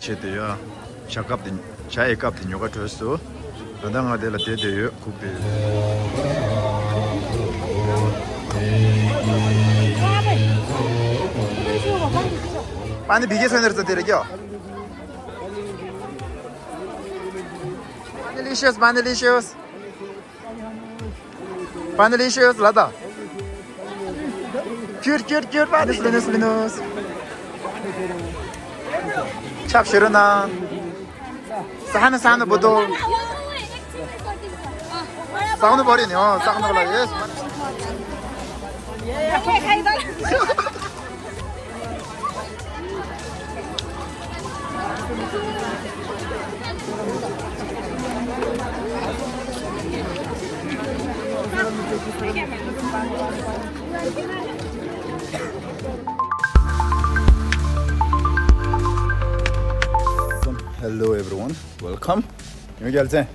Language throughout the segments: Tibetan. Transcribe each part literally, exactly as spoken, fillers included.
བྱེད་དེ་ཡ། ཇ་ཁབ་དེ། ཇ་ཡི་ཁབ་དེ་ཉོ་ག་འགྲོ་སོང་། ད་ལྟ་ང་དེ་ལ་བསྡད་བསྡད་ཡོད། སྒུག་བསྡད་ཡོད། पानी पी के सोने रहता तेरे क्या? पानी लिशियस, पानी लिशियस। पानी लिशियस लादा। क्यूट क्यूट क्यूट पानी लिनोस लिनोस। छाप शुरू ना। सहन सहन बुदो। सहन बड़ी नहीं हो, सहन वाला यस। Hello everyone, welcome. ཡོང་རྒྱལ་མཚན།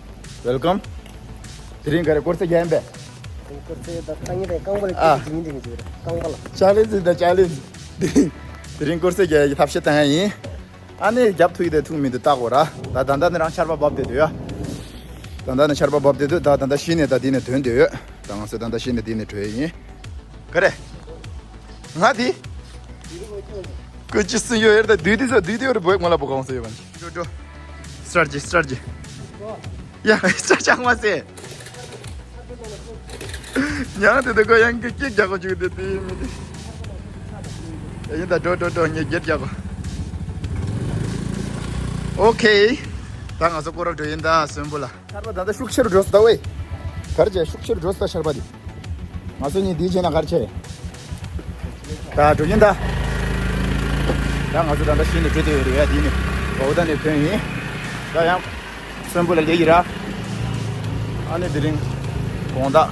Welcome. དེ་རིང་ག་རེ་སྐོར་ཚེ་རྒྱག་ཡིན་པས། སྐོར་ཚེ་ད་ལྟ་ངེད་དང་རྐང་པ་ལ་ཨ། སྐྱེས་ཀྱི་མི་འདི་མི་བྱེད་རེད། རྐང་པ་ལ། ཅ་ལེན་ཇི་དང་ཅ་ལེན་ཇི། དེ་རིང་སྐོར་ཚེ་རྒྱག་ཡག་གི་ཐབས་ཤེས་བཏང་ཡ་ཡིན། ཨ་ནི་རྒྱབ་ཐུག་ཡི་དེ་ཐུག་མི་འདུག་ལྟ་དགོས་ར། ད་ད་ལྟ་ནི་རང་ཆར་པ་བབས་བསྡད་འདུག་ཡ། ད་ལྟ་ནི་ཆར་པ་བབས་བསྡད་འདུག་ད་ད་ལྟ་ཤི་ནས་ད་འདི་ནས་ཐོན་བསྡད་ཡོད། ད་ང་ཚོ་ད་ལྟ་ཤི་ནས་འདི་ནས་བྲོས་ཡིན། ག་རེ། ང་འདི། ཀུ་ཅི་སུ་ཡོད་ཡར་ད་དུས་དུས་ས་དུས་དུས་ཡོད་རེད་བོད་ང་ལ་བོ་གང་ས་ཡོད་པ་འདི། འགྲོ་འགྲོ། སི་ཊར་ཇི་སི་ཊར་ཇི། ཡ་སི་ཊར་ཇི་ཨང་མ་ཟེ། ཉང་དེ་དེ་གོ་ཡང་གི་ཀིག་རྒྱག་གོ་བཅུག་དེ་དེ་མི་དེ། ཡིན་ད་འགྲོ་འགྲོ་འགྲོ་ངས་གེར་རྒྱག་གོ། ཨོ་ཁེ། ད་ང་ཚོ་སྐོར་ར་འགྲོ་ཡིན་ད་སོན་པོ་ལ། ཆར་པ་ད་ལྟ་ཤུགས་ཆེ་རུ་འགྲོ་སོང་ད་ཝེ། གར་བྱས་ཤུགས་ཆེ་རུ་འགྲོ་སོང་ད་ཆར་པ་འདི། ང་ཚོ་གཉིས་འདིའི་རྗེས་ན་གར་བྱས། ད་འགྲོ་གིན་ད། ད་ང་ཚོ་ད་ལྟ་ཤིན་ཏུ་འགྲོ་དེ་ཡོད་རེད་ཡ་འདི་ནི། འོ་ད་ནི་ཐོན་ཡིན། ད་ཡང་། སོན་པོ་ལ་ལེགས་ཡིན་ར། ཨ་ནི་དེ་རིང་། དགོང་དག་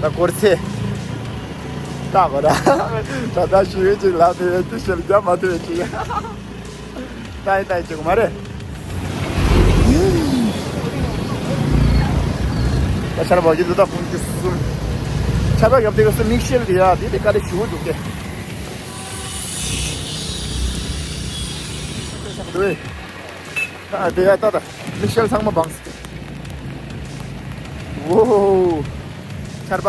ད་སྐོར་ཚེ། ད་གོ་ར། ད་ད་ཞུ་ཡོད་ཅིག་ལ་དེ་ཡོད་ཅིག་ཞེ་ལ་རྒྱ་མ་དེ་ཡོད་ཅིག་ཡ། ཏའི་ཏའི་བྱེད་དགོས་མ་རེད། ད་ཆར་པ་བརྒྱད་དུ་ད་ཕུང་གི་གསུམ། ཆར་པ་བརྒྱབ་དེ་ག་སུ་མིག་ཤེལ་དེ་ཡ་དེ་དེ་ག་དེ་ཞུ་འདུག་གེ། ད་དེ་ཡ་ད་ད་མིག་ཤེལ་ཚང་མ་སྦངས། ཝོ། ཆར་པ།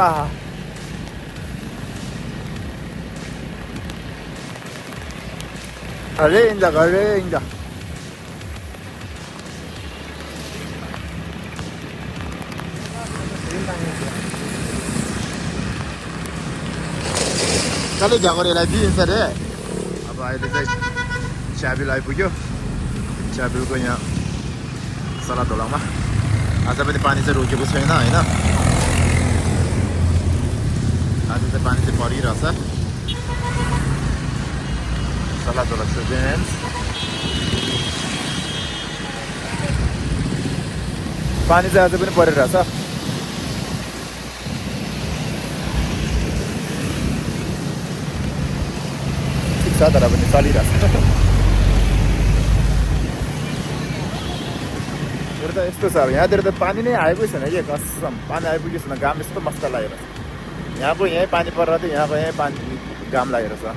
ག་རེ་ཡིན་ད་ག་རེ་ཡིན་ད། དཀའ་ལས་རྒྱག་གི་རེད་ལ་འདི་ཡིན་ས་རེད། ཨ་ཕ་ཨེ་དེ་ཚེ། ཞྭ་བིལ་ཨའི་བུ་གྱོ། ཞྭ་བིལ་གོ་ཡང་། ས་ལ་དོ་ལང་མ། ཨ་ས་པ་དེ་པ་ནི་ཚེ་རོ་གྱོ་གོ་ཚོ་ཡིན་ན་ཡིན་ན། ཨ་ས་ཚེ་པ་ནི་ཚེ་པར་ཡི་ར་ས། ས་ལ་དོ་ལ་ཚོ་ཅན། པ་ནི་ཚེ་ཨ་ས་པ་ནི་པར་ཡི་ར་ས། ཚིག་ས་ད་ར་བ་ནི་ས་ལི་ར་ས། དེར་ད་ཨེ་སྟོ་ས་ཡ་དེར་ད་པ་ནི་ནི་ཨའི་བུ་ས་ན་ཡེ་ག་སམ་པ་ནི་ཨའི་བུ་གི་ས་ན་ག་མི་སྟོ་མ་སྟ་ལ་ཡེ་ར་ས། ཡ་གོ་ཡེ་པ་ནི་པ་ར་དེ་ཡ་གོ་ཡེ་པ་ནི་གམ་ལ་ཡེ་ར་ས།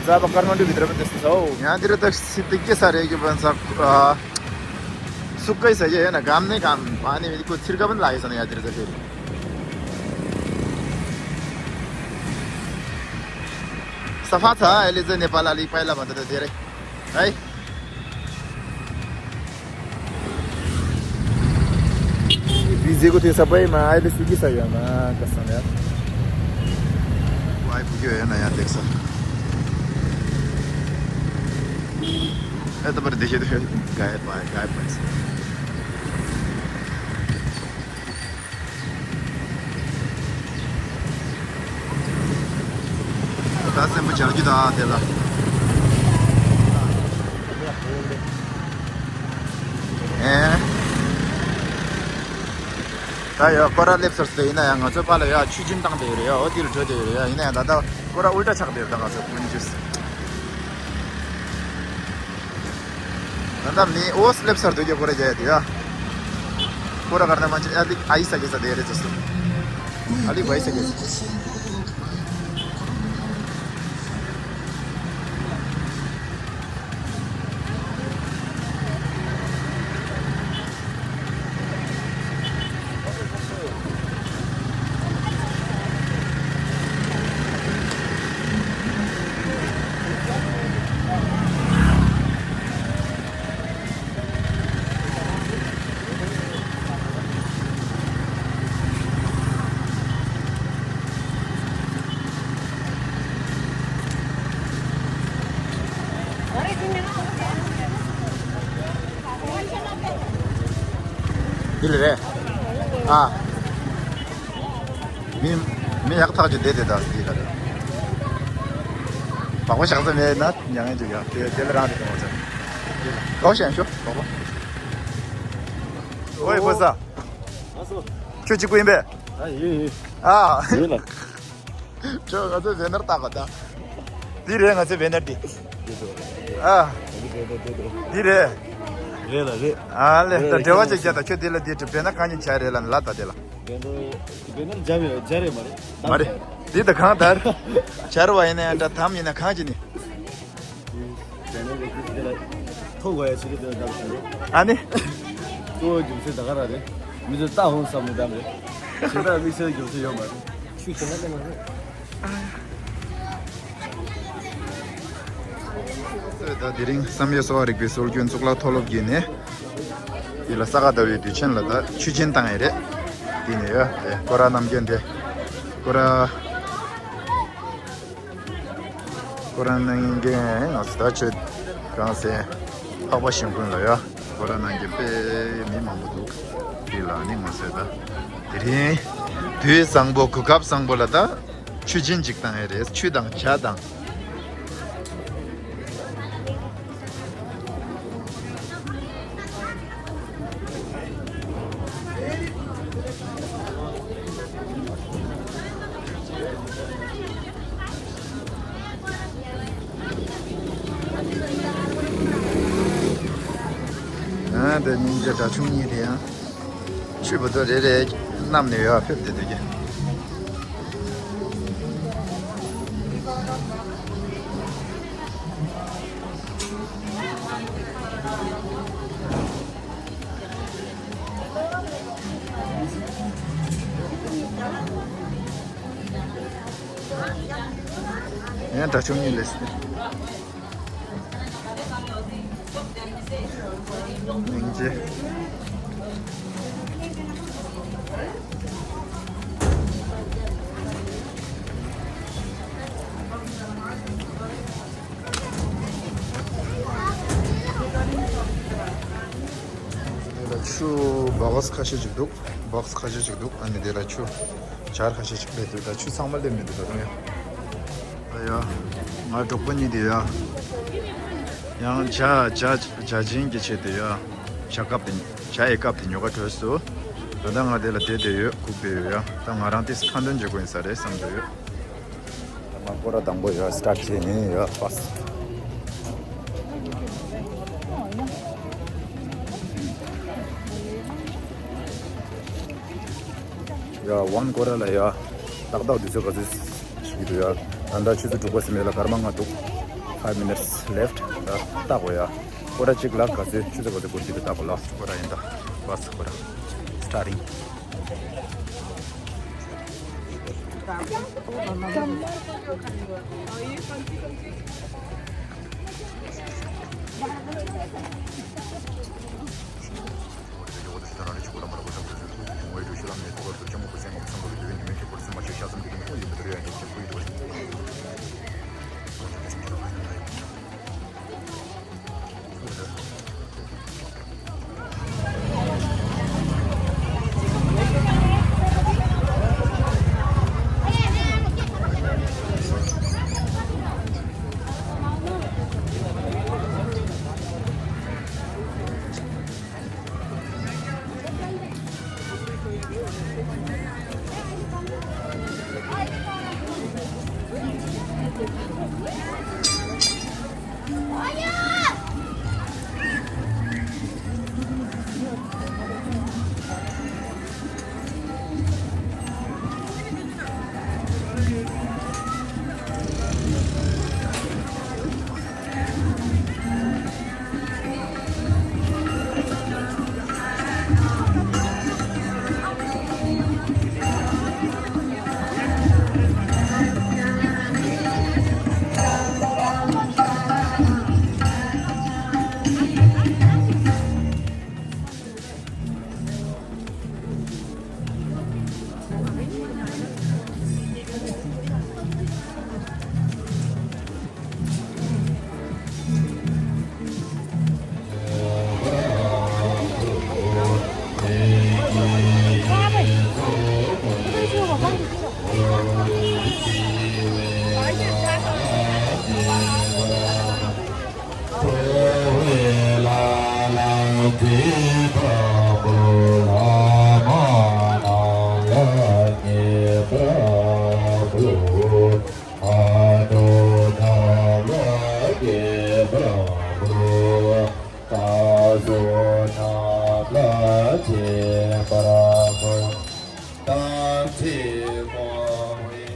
ཛ་བ་ཀར་མ་འདུ་བི་དར་བ་དེ་ས་ས་ཨོ། ཡ་དེར་ད་སི་ཏི་ཀེ་ས་རེ་གི་བན་ས་ཨ། སུ་ཀའི་ས་ཡེ་ཡེ་ན་གམ་ནི་གམ་པ་ནི་མི་གོ་ཚིར་ག་བན་ལ་ཡེ་ས་ན་ཡ་དེར་ད་དེ། सफा छ, अहिले चाहिँ नेपाल अलिक पहिलाभन्दा त धेरै है। भिजेको थियो सबैमा, अहिले सुकिसक्यो आमा, कसम यार। ऊ आइपुग्यो, हेर न, यहाँ देख्छ। ए, तपाईँले देखेको थियो, गायब भयो, गायब भएछ। ད་སེམས་པ་བྱང་རྒྱུ་ད་དེ་ལ། ཨེ། ད་ཡ་སྐོར་ར་སླེབས་ཚར་སོང་། ཡིན་ན་ཡང་ང་ཚོ་ཕར་ལ་ཡ་ཆུ་སྦྱིན་བཏང་བསྡད་ཡོད་རེད་ཡ། འོ་དེ་ལ་འགྲོ་བསྡད་ཡོད་རེད་ཡ། ཡིན་ན་ཡང་ད་ལྟ་སྐོར་ར་ཨུལ་ཊ་ཆགས་བསྡད་ཡོད། ད་ང་ཚོ་ཀུན་ཅུས། ད་ལྟ་མི་འོ་སླེབས་ཚར་འདུག་གི། སྐོར་ར་རྒྱག་ཡ་དེ་ཡ། སྐོར་ར་གར་ན་མ་ཅི་ཨ་ལིག་ཨའི་ས་གེ་ས་དེ་རེད་ཚོ་སུ། ཨ་ལིག་བའི་ས་གེ་ས། འདི་ལ་རེད། ཨ། མི་མི་ཡག་ཐག་ཆོད་བསྡད་དེ་ད་འདི་ལ་རེད། བག་པ་བཞག་ས་མེད་ན་མྱ་ངན་ཅིག་ཡ། དེ་དེ་ལ་རང་རེད་དེ་མ་ཚད། འདི་ལ་གོ་ཞན་ཤོ་བག་པ། ཨོའི་ཕོ་ས། ཁྱོད་གཅིག་པུ་ཡིན་པས། ཨ་ཡིན་ཡིན། ཨ། ཡིན་ལ། ཁྱོད་ང་ཚོའི་བེ་ནར་བཏགས་པ་དང་། འདི་རེད་ང་ཚོའི་བེ་ནར་འདི། ཨ། འདི་རེད། རེད་ལ་རེད། ཨ་ལེ་ད་འབྲེལ་བ་ཅིག་བྱས་ད་ཁྱོད་འདི་ལ་འདི་བེ་ནར་གང་ཉིད་བྱ་རེད་ལ་ལ་ད་འདི་ལ། བེ་ནར་བེ་ནར་སྦྱར་བའི་སྦྱར་རེད་མ་རེད། མ་རེད། འདི་ད་གང་ལྟར། སྦྱར་བ་ཡིན་ན་ཡང་འདྲ་དམ་ཡིན་ན་གང་ཅི་ནི། དེ་ནས་ལས་ཀྱི་དེ་ལ་ཐོ་གོ་ཡ་ཆེ་གི་དེ་ལ་བདག་ཞུ། ཨ་ནི། གཙོ་བོ་རྒྱུ་མཚན་ད་ག་རང་རེད། མི་ཚོས་ལྟ་འོང་བསམ་ནས་བདམས་རེད། ཞེ་དྲག་དམིགས་བསལ་རྒྱུ་མཚན་ཡོད་མ་རེད། ཆུ་ཞེ་ན་ལེ་མ་རེད། ད་དེ་རིང་བསམ་ཡས་གསོ་བ་རིག་པའི་སྲོལ་རྒྱུན་གཙུག་ལག་མཐོ་སློབ་ཀྱིས་ནས། དེ་ལ་ས་ག་ཟླ་བའི་དུས་ཆེན་ལ་ད་ཆུ་སྦྱིན་བཏང་ཡས་རེད། དེ་ནས་ཡ་དེ་སྐོར་ར་རྣམ་རྒྱལ་འདི། སྐོར་ར། སྐོར་ར་གནང་མཁན་ང་ཚོ་ད་ཆོས་གང་ཟེར། འཕགས་པ་ཞིང་ཀུན་ལ་ཡ། སྐོར་ར་གནང་མཁན་དཔེ་མི་མང་པོ་འདུག་དེ་ལ་ནི་ང་ཚོས་ད། དེ་རིང་། དུས་བཟང་པོ་གོ་སྐབས་བཟང་པོ་ལ་ད། ཆུ་སྦྱིན་ཅིག་བཏང་ཡས་རེད། ཆུ་དང་ཇ་དང་། ཨ་དེ་སྙིང་རྗེ་དྲ་ཆུང་གཉིས་དེ་ཡང་། ཆུ་བུ་ཚོ་རེ་རེ་བསྣམས་ནས་ཡར་ཕེབས་བསྡད་འདུག་གི། ཡང་དྲ་ཆུང་གཉིས་ལས་སྲིད། སྙིང་རྗེ། འདི་ལ་ཆུ་བོག་སི་ཁ་ཤས་ཅིག་འདུག་བོག་སི་ཁ་ཤས་ཅིག་འདུག་ཨ་ནི་འདི་ལ་ཆུ་ཇར་ཁ་ཤས་ཅིག་སླེབས་འདུག་ད་ཆུ་ཚང་མ་སླེབས་མི་འདུག་ད་དུང་ཡ། ཨ་ཡ། ང་གྲོགས་པོ་གཉིས་དེ་ཡ། ཡང་ཇ་ཇ་ཇ་སྦྱིན་གྱི་ཆེད་དུ་ཡ། ཇ་ཀབ་དེ་ཇ་ཡི་ཀབ་དེ་ཉོ་ག་འགྲོ་སོང་། ད་ལྟ་ང་དེ་ལ་བསྡད་བསྡད་ཡོད། སྒུག་བསྡད་ཡོད་ཡ། ད་ང་རང་དེ་ཁ་འདོན་བྱེད་དགོས་ཡིན་ས་རེད་བསམ་བསྡད་ཡོད། ད་ང་སྐོར་ར་དང་པོ་ཡ་སི་ཊར་ཊི་བྱས་ནས་ཡ་ཕར་སི་ཊི། ཡ་ཝན་སྐོར་ར་ལ་ཡ། ཏག་ཏག་དུས་ཚོད་ག་ཚོད་ཞིག་འདུག་ཡ། ད་ལྟ་ཆུ་ཚོད་དྲུག་པ་ཟིན་མེད་ལ་སྐར་མ་ལྔ་འདུག Five minutes left. ད་ལྟ་དགོས་ཡ། སྐོར་ར་གཅིག་ལ་ག་ཚོད་ཆུ་ཚོད་ག་ཚོད་འགོར་གྱི་འདུག་ལྟ་དགོས་ལ། སྐོར་ར་ཡིན་ད། བ་སི་སྐོར་ར། Starting. དེ་པྲ་བྷུ་ལྷ་མ་ན་ལ་ཉེ་པྲ་བྷུ། ཨ་ཏོ་ན་ལ་ཀེ་པྲ་བྷུ། ཏ་སོ་ན་ལ་ཅེ་པྲ་བྷུ། ཏ་ཚེ་མོ་ཧེ།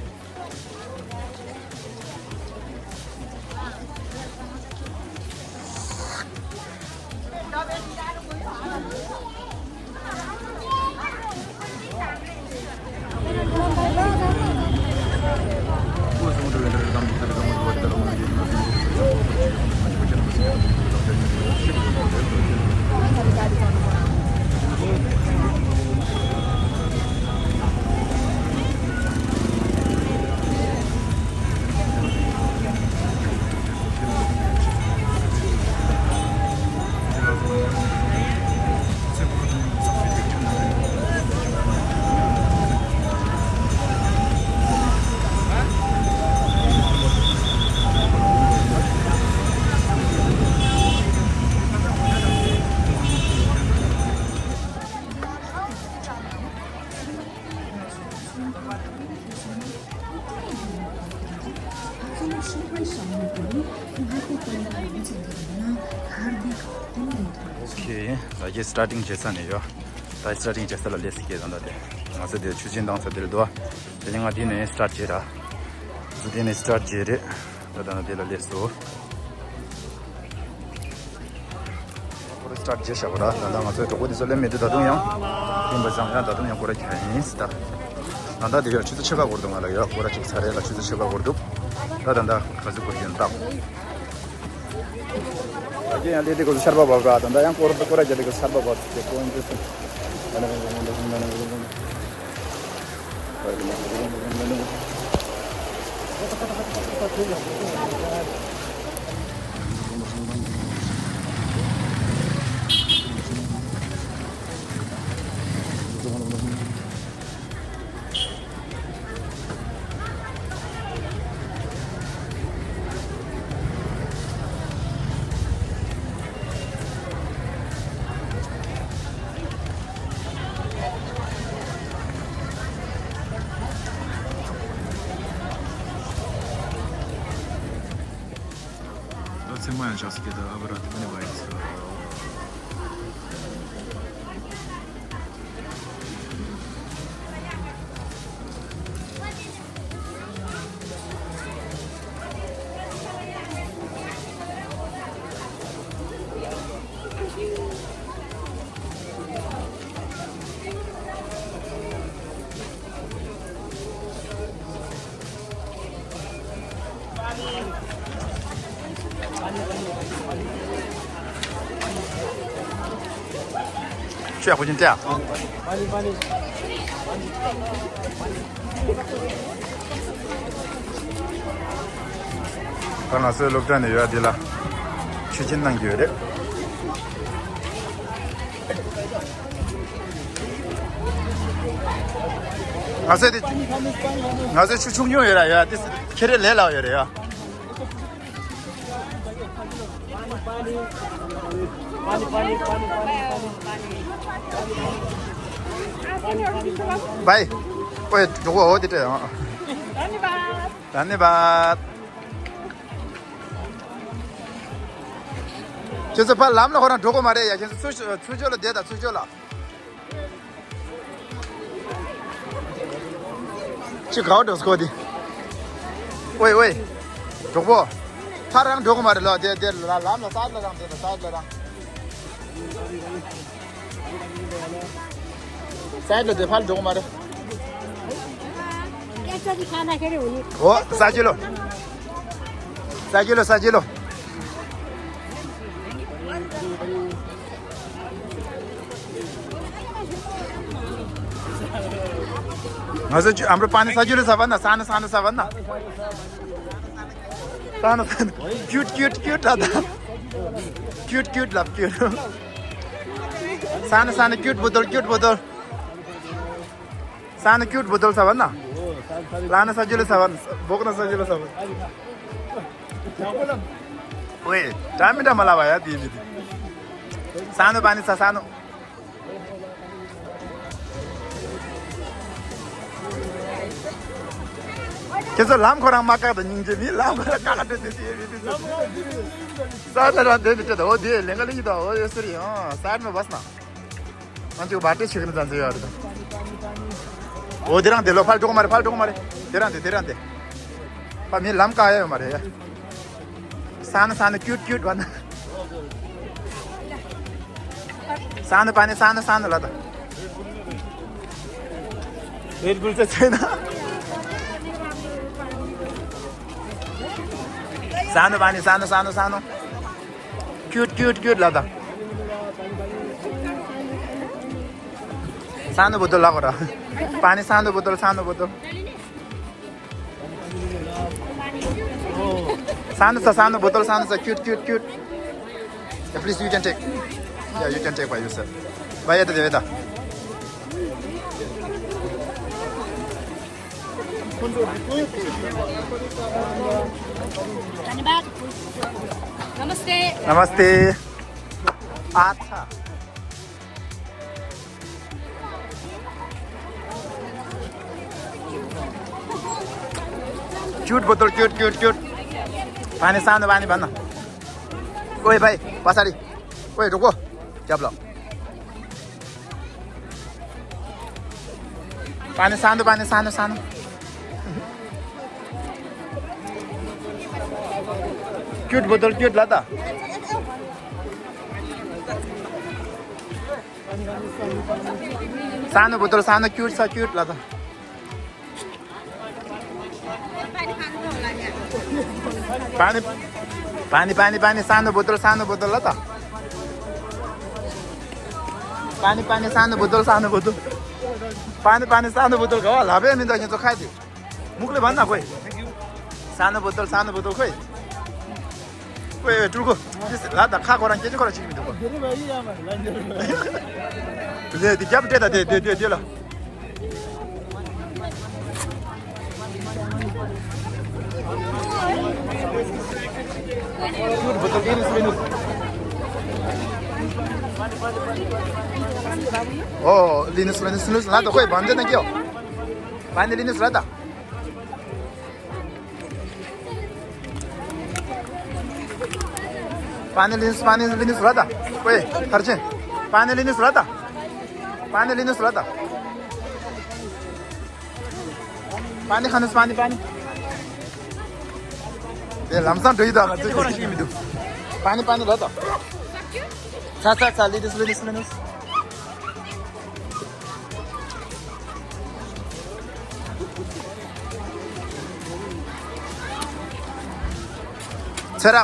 ཨོ་ཁེ། ད་རྒྱལ་སི་ཊར་ཊིང་བྱེད་ས་ནས་ཡོད། ད་སི་ཊར་ཊིང་བྱེད་ས་ལ་སླེབས་སི་ཀེ་ད་ད་དེ། ང་ཚོ་དེ་ཆུ་ཆེན་བཏང་ས་དེར་འདུག་དེ་ནས་ང་དེ་ནས་སི་ཊར་ཊི་བྱེད་ར། ང་ཚོ་དེ་ནས་སི་ཊར་ཊི་བྱེད་རེད། ད་ད་ང་དེ་ལ་སླེབས་སོ། སྐོར་ར་སི་ཊར་ཊི་བྱས་བཞག་གོ་ར། ད་ལྟ་ང་ཚོའི་གྲོགས་པོ་འདི་ཚོ་སླེབས་མེད་དུས་ད་དུང་ཡང་། ཡིན་པ་ཙང་ཡང་ད་དུང་ཡང་སྐོར་ར་རྒྱག་ཡིན་ཟེར་ད། ད་ལྟ་དེ་ཡང་ཆུ་ཚོད་ཕྱེད་ཀ་འགོར་འདུག་ང་ལ་ཡོད་སྐོར་ར་གཅིག་ཚར་རེད་ལ་ཆུ་ཚོད་ཕྱེད་ཀ་འགོར་འདུག་ད་ད་ད་ག་ཚོད་འགོར་གྱི་ཡིན་ལྟ། ད་གིན་ཡང་སླེབས་དུས་སྐོར་ཚོད་ཆར་པ་བབས་ར། ད་ད་ཡང་སྐོར་སྐོར་ར་རྒྱག་དུས་སྐོར་ཚར་པ་བབས་ཏེ་སྐོར་འདི་སུ། ད་ཚེ་མ་ཡང་ཆགས་སུ་སྐྱེ་ད་ཨ་བ་ར་དེ་མ་ནི་བ་ཡིན་ཚེ། ཁྱོད་ཡག་པོ་ཅིག་སྟེར། ད་ང་ཚོའི་སློབ་གྲྭ་ནས་ཡོད་འདི་ལ་ཆུ་སྦྱིན་གནང་གི་ཡོད་རེད། ང་ཚོའི་དེ། ང་ཚོའི་ཆུ་ཆུང་ཆུང་ཡོད་ར་ཡོད་དེ་ཁྱེད་རེ་ལས་ལ་ཡོད་རེད་ཡ། ཁྱེད་ཚོ་ཕར་ལམ་ལ་ཁོ་རང་འགྲོ་གི་མ་རེད་ཡ། ཁྱེད་ཚོ་ཕར་ལམ་ལ་ཁོ་རང་འགྲོ་གི་མ་རེད་ཡ། ཁྱེད་ཚོ་ཚུར་ཤོག་ཚུར་ཤོག་ལ། ཅི་གའོ་འགྲོ་སྐོར་དེ། ཝེ་ཝེ། གྲོགས་པོ། ཕར་རང་འགྲོ་གི་མ་རེད་ལོ། དེ་དེ་ལ་ལམ་ལ་སའིཌ་ལ་རང་དེ་ལ་སའིཌ་ལ་རང་། སའིཌ་ལ་དེ་ཕར་འགྲོ་གི་མ་རེད། ཨོ་ས་ཅི་ལོ། ས་ཅི་ལོ་ས་ཅི་ལོ། ང་ཚོ་ཨམ་རོ་པ་ནི་ས་ཅི་ལོ་ས་བ་ན་ས་ན་ས་ན་ས་བ་ན། ས་ན་ས་ན། ཀིའུཊ་ཀིའུཊ་ཀིའུཊ་ད་ད། ཀིའུཊ་ཀིའུཊ་ལབ་ཀིའུཊ། ས་ན་ས་ན་ཀིའུཊ་བོ་དོལ་ཀིའུཊ་བོ་དོལ། ས་ན་ཀིའུཊ་བོ་དོལ་ས་བ་ན། ལ་ན་ས་ཅི་ལོ་ས་བ་ན། བོག་ན་ས་ཅི་ལོ་ས་བ་ན། ཝེ། ད་མི་འདྲ་མ་ལ་བ་ཡ་དེ་མི་དེ། ས་ནུ་པ་ནི་ས་ས་ནུ། ཁྱེད་ཚོ་ལམ་ཁོ་རང་མ་བཀག་དང་། སྙིང་རྗེ། མི་ལམ་ཁོ་རང་བཀག་དང་། དེ་དེ་ཡེ་རེད། དེ་ས་ད་རང་དེ་མི་དེ་ད། འོ་དེ་ལེན་ག་ལེ་ཡི་ད། འོ་ཡོད་ཟེར་ཡང་ས་ནུ་བ་སྣ། ང་ཚོ་བར་ཏེ་ཆིག་རིམ་ཙམ་ཟེར་ཡོད་རེད། འོ་དེ་རང་དེ་ལོ། ཕར་འགྲོ་གི་མ་རེད། ཕར་འགྲོ་གི་མ་རེད། དེ་རང་དེ། དེ་རང་དེ། ཕ་མི་ལམ་བཀག་ཡ་ཡོད་མ་རེད་ཡ། ས་ནུ་ས་ནུ། ཀྱུཊ་ཀྱུཊ་བ་ན། ས་ནུ་པ་ནི་ས་ནུ་ས་ནུ་ལ་ད། རེད་བུལ་ཚེ་ཚེ་ན། ས་ནུ་པ་ནི་ས་ནུ་ས་ནུ་ས་ནུ། ཀྱུཊ་ཀྱུཊ་ཀྱུཊ་ལ་ད། ས་ནུ་བོ་དོ་ལ་གོ་ར། པ་ནི་ས་ནུ་བོ་དོ། ས་ནུ་བོ་དོ། ས་ནུ་ས་ས་ནུ་བོ་དོ། ས་ནུ་ས། ཀྱུཊ་ཀྱུཊ་ཀྱུཊ། Yeah, please, you can take. Yeah, you can take by yourself. By the way, नमस्ते। नमस्ते। अच्छा। क्यूट बोतल, क्यूट, क्यूट, क्यूट। पानी सानो, पानी भन्न। ओए भाइ, पछाडि। ओए, रुको। क्या बोला? पानी सानो, पानी सानो, सानो। क्यूट बोतल, क्यूट ल त। सानो बोतल, सानो, क्यूट छ, क्यूट ल त। पानी, पानी, पानी, पानी, सानो बोतल, सानो बोतल ल त। पानी, पानी, सानो बोतल, सानो बोतल। पानी, पानी, सानो बोतल ग। लाभे मिन्दा खेचो खाइदे। मुखले भन्न खोइ। सानो बोतल, सानो बोतल खोइ। ओए, ओए, टुर्को। ल त, खा खोराङ, के चाहिँ खोराङ, चिकन टुर्को। ले, त्यो ग्याप दे त, दे, दे, दे, दे ल। क्यूट बोतल, लिनुस्, लिनुस्। ओ, लिनुस्, लिनुस्, लिनुस्। ल त, खोइ, भन्दैन के हो? पानी लिनुस् ल त। पानी लिनुस्, पानी लिनुस् ल त। ओए, खर्चे। पानी लिनुस् ल त। पानी लिनुस् ल त। पानी खानुस्, पानी, पानी। ए, लमसम डोइ द, पानी, पानी ल त। छ, छ, छ, लिनुस्, लिनुस्, लिनुस्। छोरा,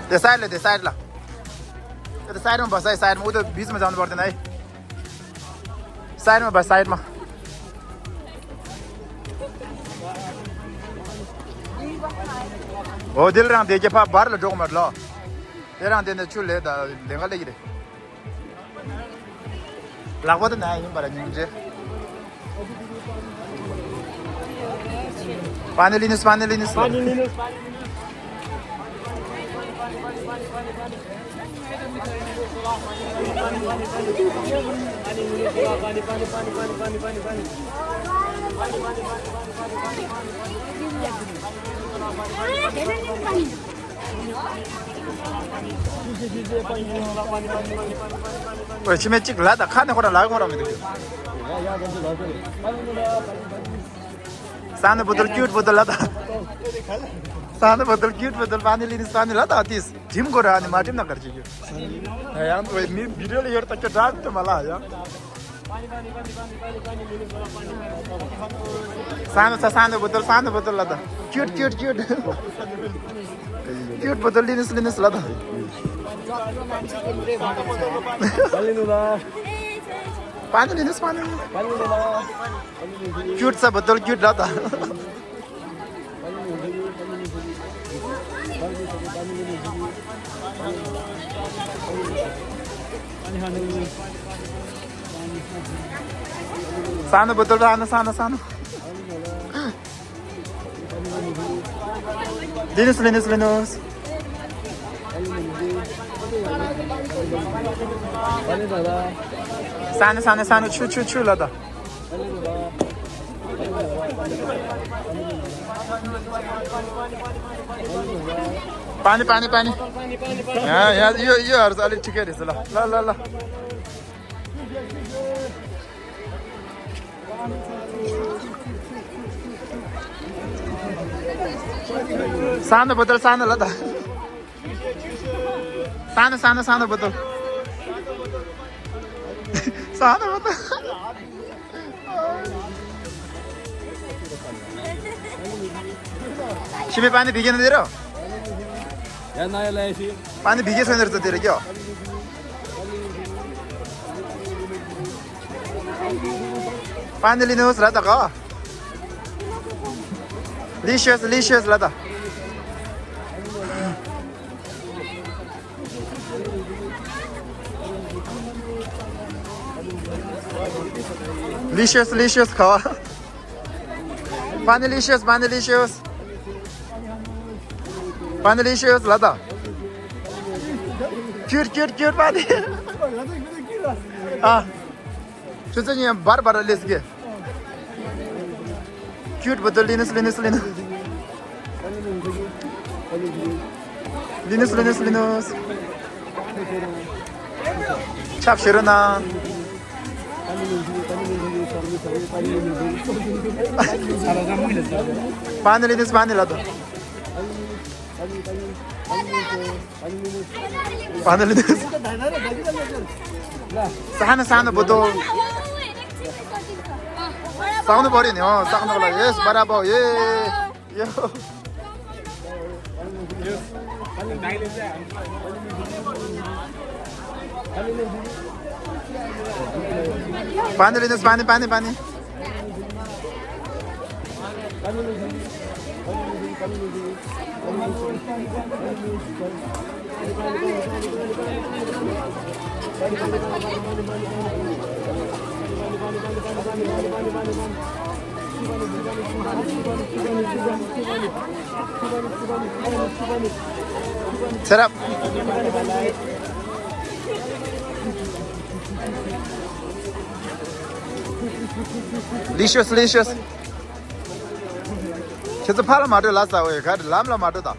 त्यो साइड ल, त्यो साइड ल। त्यो साइडमा बस है, साइडमा। ऊ त बिचमा जानु पर्दैन है। साइडमा बस, साइडमा। हो, दिल रां देखे पा बार ल डोक मत ल। तेरा देने चुले दा, देंगा लेगी रे। ལག་པ་དེ་ན་ཡིན་པར་སྙིང་རྗེ། पानी लिनुस्, पानी लिनुस्। पानी लिनुस्, पानी लिनुस्। ཁྱི་མེད་ཅིག་ལ་ད་ཁ་ནས་ཁོ་རང་ལ་ཁོ་རང་མི་འདུག་ས་ནུ་བོ་དོལ་ཀྱུཊ་བོ་དོལ་ལ་ད། ས་ནུ་བོ་དོལ་ཀྱུཊ་བོ་དོལ། पानी लिनुस्, पानी ल ད། ཏིས་ཁྲིམས་ཁོ་རང་ནི་མ་ཁྲིམས་ན་གར་ཅིག་ཡོད། ཡང་མི་བི་ཌིའོ་ལ་ཡོད་ད་ཁྱོད་འདྲ་དུ་མ་ལ་ཡང་། ས་ནུ་ས། ས་ནུ་བོ་དོལ། ས་ནུ་བོ་དོལ་ལ་ད། ཀྱུཊ་ཀྱུཊ་ཀྱུཊ། ཀྱུཊ་བོ་དོལ། ལི་ནུས་ལི་ནུས་ལ་ད། पानी लिनुस्, पानी। ཀྱུཊ་ས་བོ་དོལ་ཀྱུཊ་ལ་ད། ས་ནུ་བོ་དོལ། ས་ནུ། ས་ནུ། ས་ནུ། ལི་ནུས་ལི་ནུས་ལི་ནུས། ས་ནི་ས་ནི་ས་ནི་ཆུ་ཆུ་ཆུ་ལ་ད། པ་ནི་པ་ནི་པ་ནི། ཡ་ཡ་ཡོ་ཡོ་ཨར་ས་ལི་ཁྲི་ཀ་རི་ས་ལ་ལ་ལ་ལ། ས་ནི་བོ་ཏལ་ས་ནི་ལ་ད། ས་ནི་ས་ནི་ས་ནི་བོ་ཏལ། ས་ནི་བོ་ཏལ། ཤི་མི་པ་ནི་བི་གེ་ན་དེ་རོ། ཡ་ན་ཡ་ལ་ཡ་ཤི། པ་ནི་བི་གེ་སོན་ནར་ཙ་དེ་རེ་ཀྱོ། པ་ནི་ལི་ནོས་ལ་ད་ག། ལི་ཤེས་ལི་ཤེས་ལ་ད། ལི་ཤེས་ལི་ཤེས་ཁ་བ། པ་ནི་ལི་ཤེས་པ་ནི་ལི་ཤེས། པ་ནི་ལི་ཤེས་ལ་ད། ཀྱུར་ཀྱུར་ཀྱུར་པ་ནི། ཨ། ཁྱོད་ཚོ་གཉིས་བར་བར་ལས་ཀྱི། ཀྱུར་བོ་ཏལ་ལི་ནུས་ལི་ནུས་ལི་ནུས། ལི་ནུས་ལི་ནུས་ལི་ནུས། ཆབ་ཤེས་རོ་ན། པ་ནི་ལི་ནུས་པ་ནི་ལ་དོ། པ་ནི་ལི་ནུས། ས་ནི་ས་ནི་བོ་ཏོ། ས་ནི་བོ་རི་ནི་ཨོ་ས་ནི་ལ་ཡེས་བ་ར་བོ་ཡེ། ཡོ། པ་ནི་ལི་ནུས་པ་ནི་པ་ནི་པ་ནི། ཚེ་རབས། ལི་ཤོས་ལི་ཤོས། ཁྱེད་ཚོ་ཕར་ལ་མ་འགྲོ་ལ་ས་འོ་ཡ་ག་རེ་ལམ་ལ་མ་འགྲོ་ད།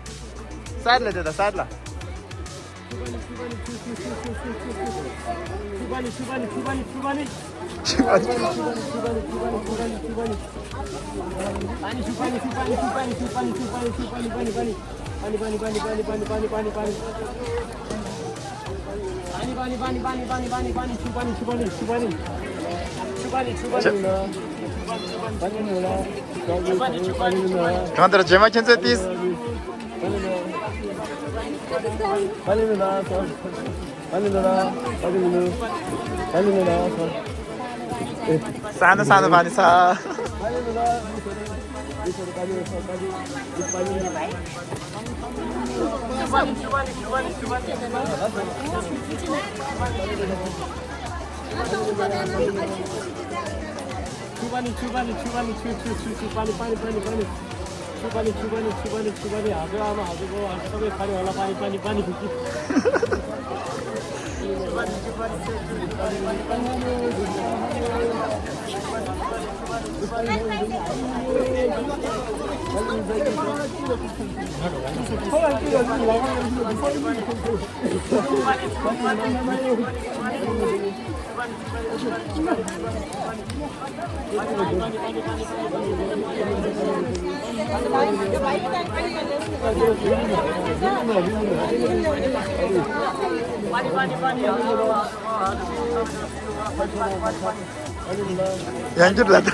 སའིཌ་ལ་འགྲོ་ད་སའིཌ་ལ། གང་ལྟར་རྗེས་མ་ཁྱེད་ཚོས་ཏིས། ས་ནི་ས་ནི་བ་ནི་ས། ཡང་འགྱུར་ལ་ད།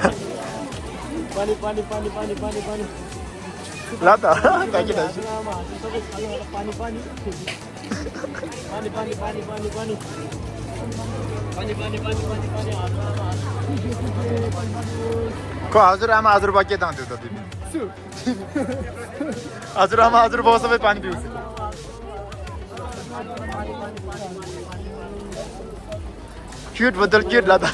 ལ་ད་ད་གི་ད་ཤི། ཁོ་ཨ་ཟུར་ཨ་མ་ཨ་ཟུར་པ་སྐད་བཏང་དུས་ད་དུས། ཨ་ཟུར་ཨ་མ་ཨ་ཟུར་པོ་སོ་པའི་པན་པིའུ་སི། ཁྱུད་བ་དལ་ཁྱུད་ལ་ད།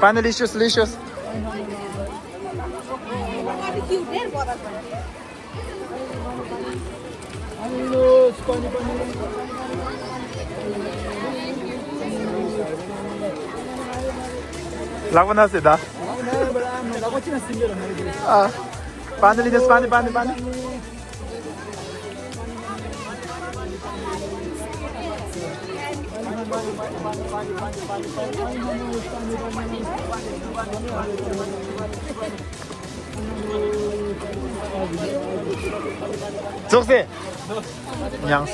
པན་ལི་ཤུས་ལི་ཤུས། ལག་པ་ན་སེ་ད། ཨ། པ་ནི་ལི་ནི་སི་པ་ནི་པ་ནི་པ་ནི། ཙོག་སེ། ཡང་།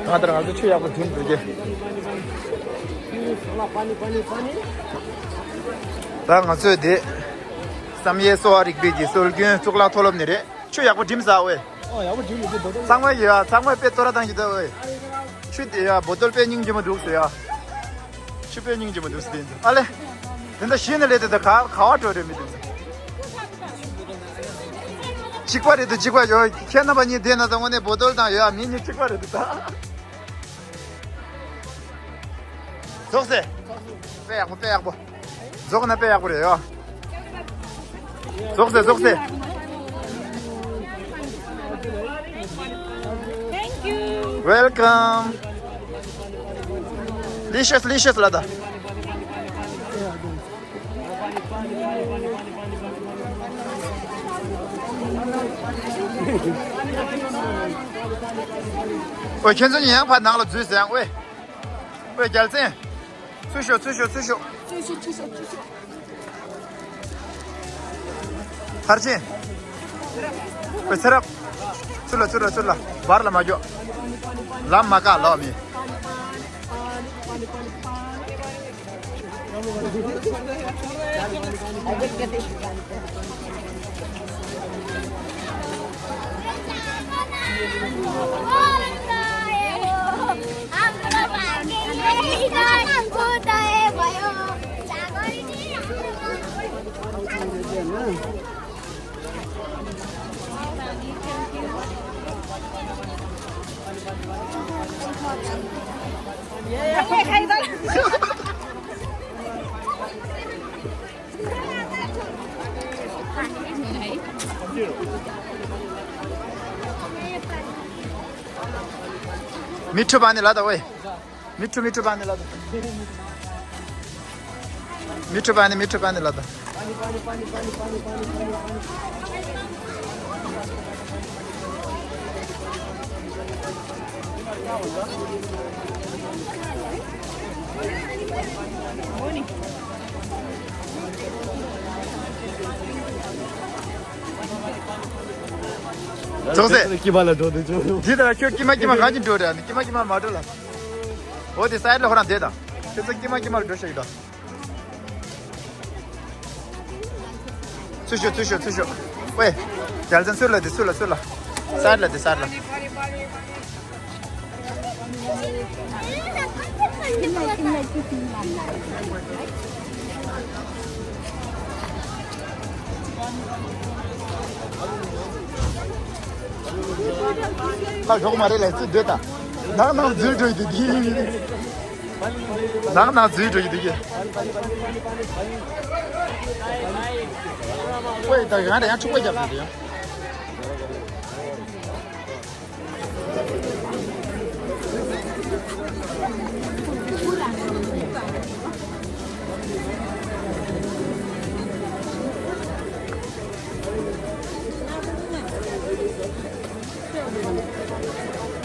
ང་ལྟར་ང་ཚོ་ཆུ་ཡག་པོ་འཐུང་འགྲོ་གི། ད་ང་ཚོས་དེ་བསམ་ཡས་གསོ་བ་རིག་པའི་གི་སྲོལ་རྒྱུན་གཙུག་ལག་མཐོ་སློབ་ནས་རེད། ཆུ་ཡག་པོ་འགྲིམ་ས་ཨོའི། ཨོ་ཡག་པོ་འགྲིམ་ཡོད་དེ་རྡོ་རྡོ། ཚང་མ་ཡོད་ཨ། ཚང་མ་དཔེ་ཏོ་ར་བཏང་གི་འདུག་ཨོའི། ཆུ་དེ་ཡ་བོ་ཏོལ་དཔེ་སྙིང་རྗེ་མོ་འདུག་ཟེར་ཡ། ཆུ་དཔེ་སྙིང་རྗེ་མོ་འདུག་ཟེར་དེ་ཨ་ལེ། དེ་འདྲ་ཞིག་ནས་ལས་དེ་ད་ག་ག་བ་འགྲོ་རེད་མི་དེ། གཅིག་པ་རེད་དོ། གཅིག་པ་ཡོད། ཁྱེད་རྣམ་པ་གཉིས་བསྡད་ན་ད་དངོས་གནས་བོ་ཏོལ་དང་ཡོད་ཨ། མི་གཉིས་གཅིག་པ་རེད་དོ་ད། རྫོགས་སེ། དཔེ་ཡག་པོ་དཔེ་ཡག་པོ། རྫོགས་ན་དཔེ་ཡག་པོ་རེད་ཡོ། རྫོགས་སེ་རྫོགས་སེ། Thank you. Welcome. Delicious, delicious ལ་ད། ཨོ་ཁྱེད་ཚོ་ཡང་ཕར་ནང་ལ་འཛུལ་ཟེར་ཡང་ཨོའི། ཨོའི་རྒྱལ་མཚན། ཚུར་ཤོག་ཚུར་ཤོག་ཚུར་ཤོག་ཚུར་ཤོག་ཚུར་ཤོག་ཚུར་ཤོག་ཐར་ཕྱིན། ཨོའི་ཚེ་རབས། ཚུར་ལ་ཚུར་ལ་ཚུར་ལ། བར་ལ་མ་འགྱོ། ལམ་མ་བཀག་ལོག་མི། མི་ཁྲོ་བ་ནི་ལ་ད་ཝེ། མི་ཁྲོ་མི་ཁྲོ་བ་ནི་ལ་ད། མི་ཁྲོ་བ་ནི་མི་ཁྲོ་བ་ནི་ལ་ད། ཙོག་སེ། ཀི་མ་ལ་འགྲོ་དུ་ཅོ། འདི་ལྟར་ཁྱོད་ཀི་མ་ཀི་མ་གང་གི་འགྲོ་རེད། ཀི་མ་ཀི་མ་མ་འགྲོ་ལ། འོ་དེ་སའིད་ལ་ཧོ་རང་བསྡད་དང་། ཁྱོད་ཚོ་ཀི་མ་ཀི་མ་ལ་འགྲོ་ཤེས་ཀྱི་དང་། ཚུར་ཤོག་ཚུར་ཤོག་ཚུར་ཤོག་ཝེ། རྒྱལ་མཚན་ཚུར་ལ་དེ་ཚུར་ལ་ཚུར་ལ། སའིད་ལ་དེ་སའིད་ལ། ལ་ཞོག་མ་རེད་ལ་ཚུར་སྡོད་དང་། ནང་ནང་འཛུལ་འགྲོ་ཡི་འདུག་གི། ནང་ནང་འཛུལ་འགྲོ་ཡི་འདུག་གི། ཝེ་ད་ང་རང་ཡང་འཁྲུག་པ་རྒྱབ་འདུག་ཡང་།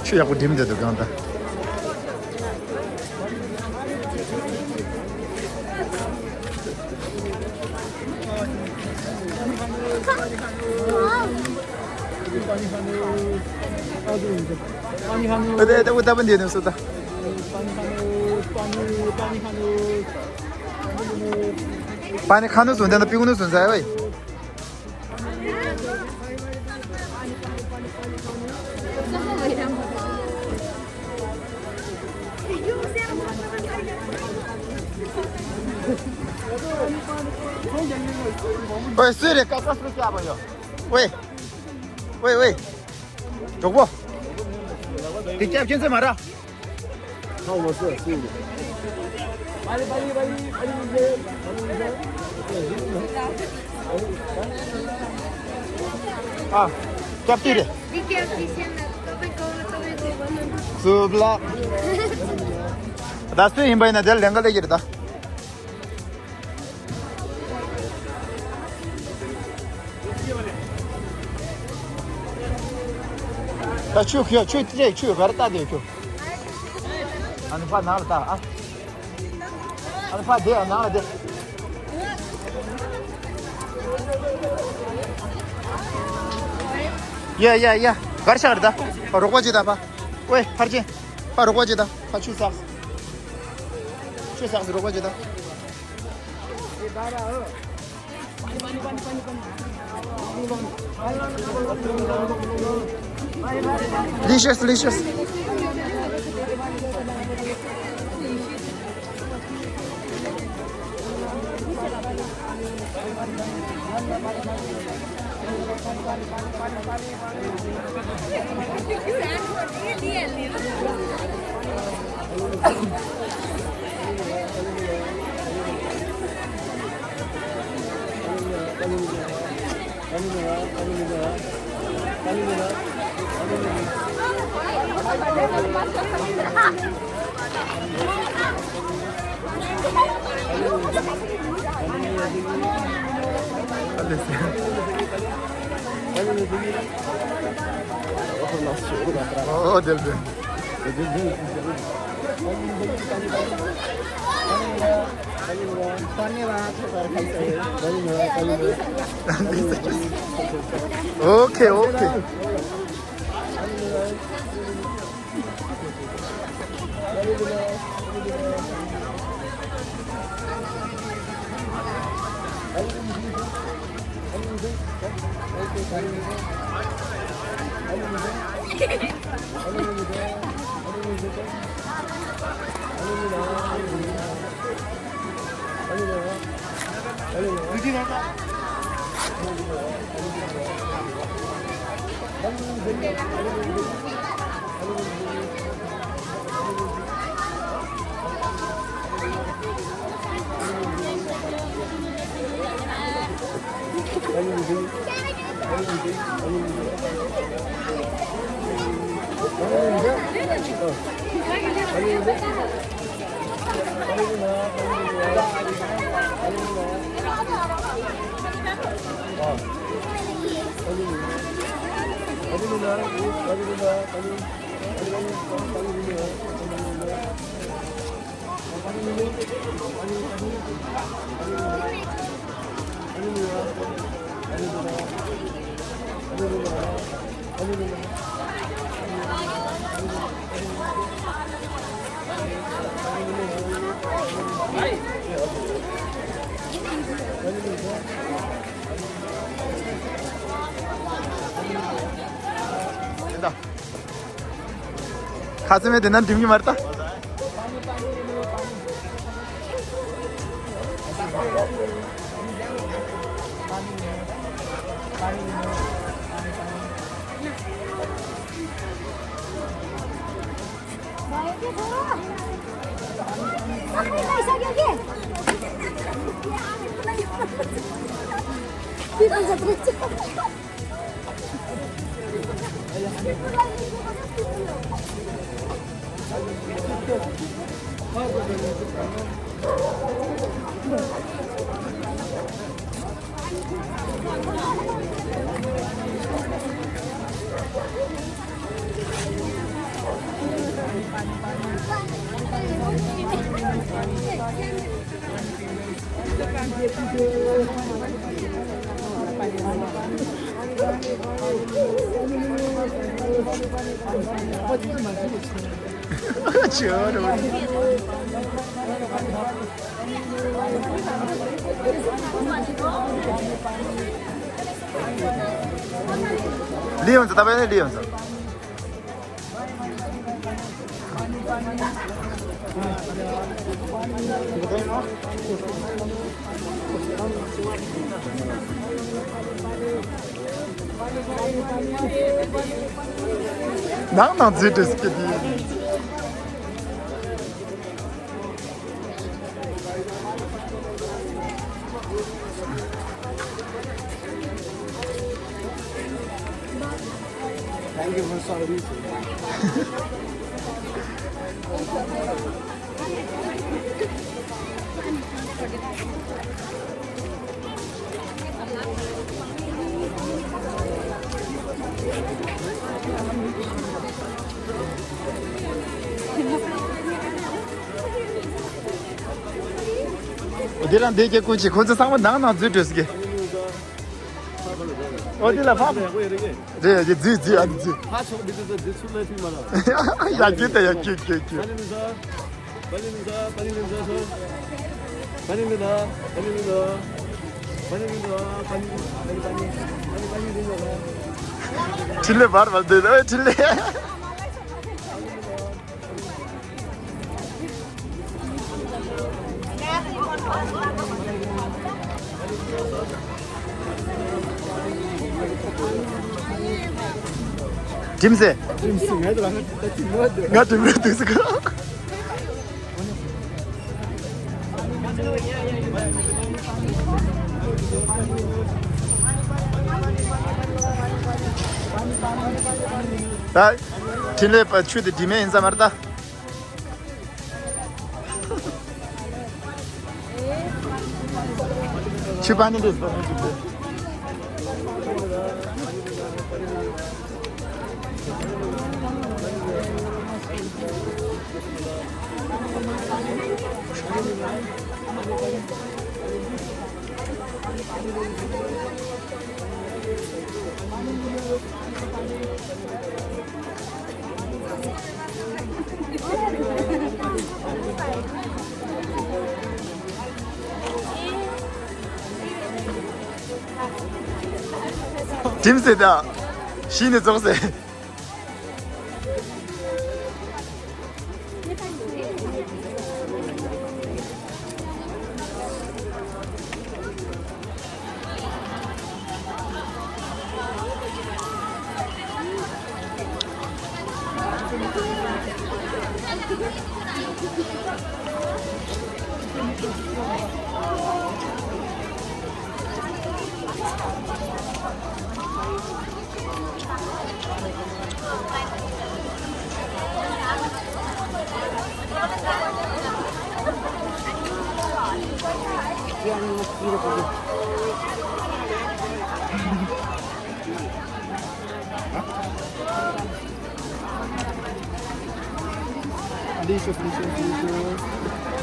ཆུ་ཡག་པོ་འགྲིམ་བསྡད་འདུག་གང་ལྟར། ཨ་དེ་ཨ་དེ་ཨུ་ཏ་པ་འདི་ནས་སུ་ད། པ་ནི་ཁ་ནུ་སུ་འདི་ན་པི་ཀུ་ནུ་སུ་ཟ་ཡ་བའི། ཨོའི་སུ་རེད། ཀ་ཀ་སུ་སྐྱབས་པ་ཡོད། ཝེ། ཝེ་ཝེ། གྲོགས་པོ། དེ་སྐྱབས་ཁྱེད་ཚོས་མ་ར། ཨ། སྐྱབས་དུས་རེད། སུ་བླ། ད་སུ་ཡིན་པ་ཡིན་ན་དེར་ལེན་ག་ལེ་གི་རེད་ད། ད་ཆུ་ཁྱོད་ཆུ་སྤྲད་ཆུ་བར་ལྟ་དེ་ཁྱོད། ཨ་ནི་ཕ་ནང་ལ་ལྟ་ཨ། ཨ་ནི་ཕ་དེ་ཨ་ནང་ལ་དེ། ཡ་ཡ་ཡ། གར་ཤག་རེད་ད། རོགས་པ་ཅི་ད་ཕ། ཝེ་ཕར་ཕྱིན། ཕ་རོགས་པ་ཅི་ད། ཕ་ཆུ་བསགས། ཆུ་བསགས་རོགས་པ་ཅི་ད། Delicious, delicious. Oh, del del. धन्यवाद। Okay, okay. ཁ་ཚེ་མེད་དེ་ན་འགྲིམ་གི་མ་རེད་ད། ལི་ཡོང་ཚ་ད་པ་ནི་ལི་ཡོང་ཚ། ནང་ནང་འཛུལ་འགྲོ་སྲིད་ཀྱི་དེ། Thank you for service. འདི་རང་འདི་སྐྱེ་ཀུན་གྱིས་ཁོ་ཚོ་ཚང་མ་ནང་ནང་འཛུལ་འགྲོ་ཟེར་གི། ཨོ་དེ་ལ་ཕབ། རེད་རེད་འཛུལ་འཛུལ་ཨ་འཛུལ། ཕ་ཆོག་མི་འདུག་འཛུལ་ཚུར་ལ་ཕིག་མ་ར། ཡ་གི་ད་ཡ་གི་གི་གི། འཕྲིན་ལས་བར་བར་འདི་ཨེ་འཕྲིན་ལས། ཁྲིམས་སེ། ཁྲིམས་སེ་ང་ད་ང་ཁྲིམས་ར་འདུག་ཟེར་གི། ད་འཕྲིན་ལས་པ་ཆུ་དེ་དྲི་མེད་ཡིན་ས་མ་རེད་ད། ཆུ་པ་ནི་འདྲེས་པ་ནི་འདྲེས། ཁྲིམས་སེ་ད། ཤི་ནས་རྫོགས་སེ།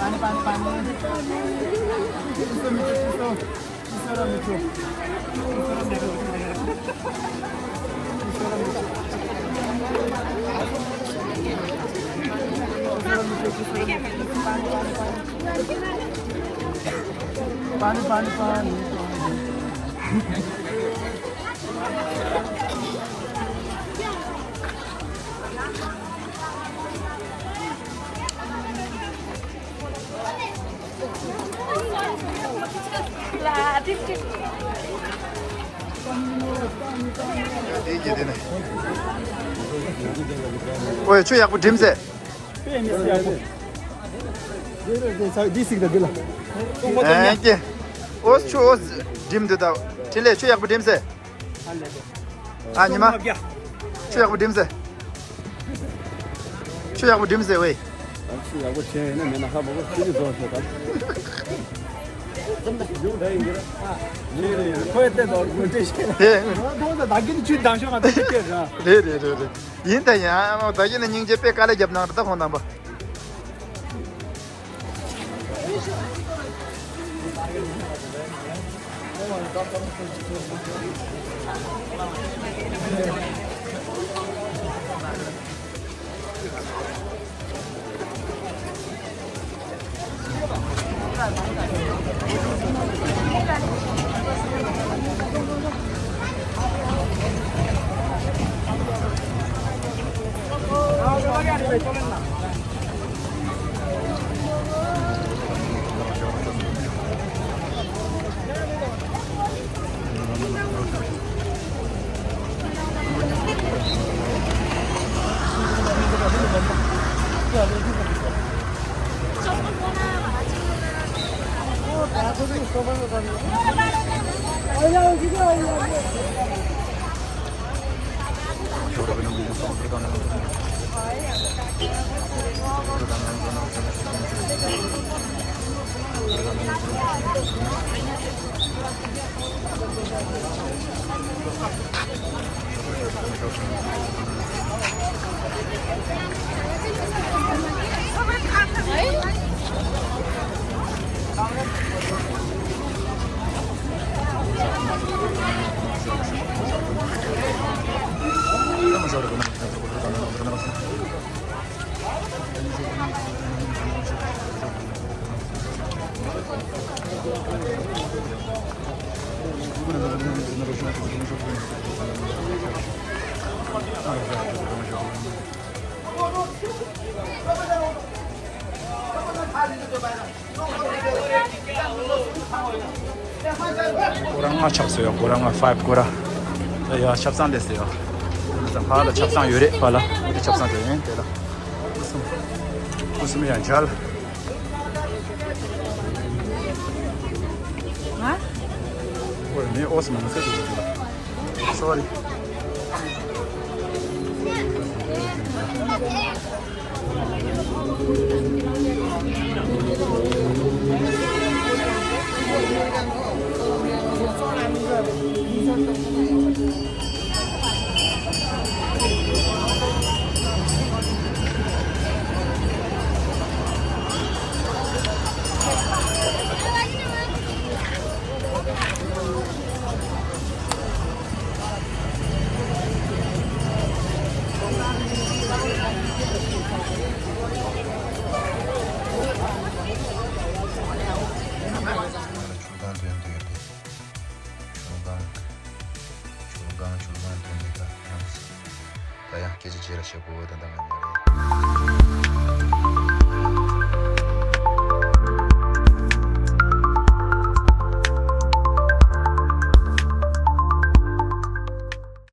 पानी, पानी, पानी। चिसो, मिठो, चिसो। चिसो र मिठो। चिसो र मिठो। चिसो र मिठो। चिसो र मिठो, चिसो र मिठो। पानी, पानी, पानी। पानी, पानी, पानी। ཨོའི་ཆུ་ཡག་པོ་འགྲིམས་ཟེ། འདི་སིག་ད་འདི་ལ། ཨེ་ཀྱེ། ཨོ་ཆུ་ཨོ་འགྲིམས་འདུག་ད། འཕྲིན་ལས་ཆུ་ཡག་པོ་འགྲིམས་ཟེ། ཨ་ཉི་མ། ཆུ་ཡག་པོ་འགྲིམས་ཟེ། ཆུ་ཡག་པོ་འགྲིམས་ཟེ་ཝེ། ཨ་ཆུ་ཡག་པོ་བྱས་ཡིན་ན་མེད་ན་ཧ་མ་གོ་ཁྱེད་ཀྱི་བཟོ་ཤོག་ད། ཡོང་ད་ཡིན་གྱི་ར། ཁོས་བལྟས་དོ་དགོས་འདྲེ་ཤེས། ཧེ། ཁོང་ད་ད་གིན་ཆུ་འདང་ཤོག་ང་ད་ཤེས་ར། རེད་རེད་རེད་རེད། ཡིན་ད་ཡིན་ཨ་མ་ད་གིན་ནི་སྙིང་རྗེ་དཔེ་དཀའ་ལས་རྒྱབ་གནང་ར་ད་ཁོང་རྣམ་པ། སྐོར་ར་ལྔ་ཆགས་སོ་ཡ། སྐོར་ར་ལྔ་ཕའིབ་སྐོར་ར། ད་ཡ་ཆབ་གསང་སླེབས་སོ་ཡ། ཕར་ལ་ཆབ་གསང་ཡོད་རེད། ཕར་ལ་འདི་ཆབ་གསང་དེ་ཡིན་དེ་ལ། སྐུ་གསུམ་སྐུ་གསུམ་ཡ་མཇལ། ཨོ་ཡ་མི་ཨོ་སི་མང་སེ་འདུག་ལ། སོ་རི། ཆུ་སྒང་དོན་དུ་ཡོད་དེ། ཆུ་སྒང་། ཆུ་སྒང་། ཆུ་སྒང་དོན་དུ་ད་ཡང་། ད་ཡང་སྐད་ཆ་བྱེད་ར་བྱེད་དགོས། ད་ད་ང་ཉལ་རེད།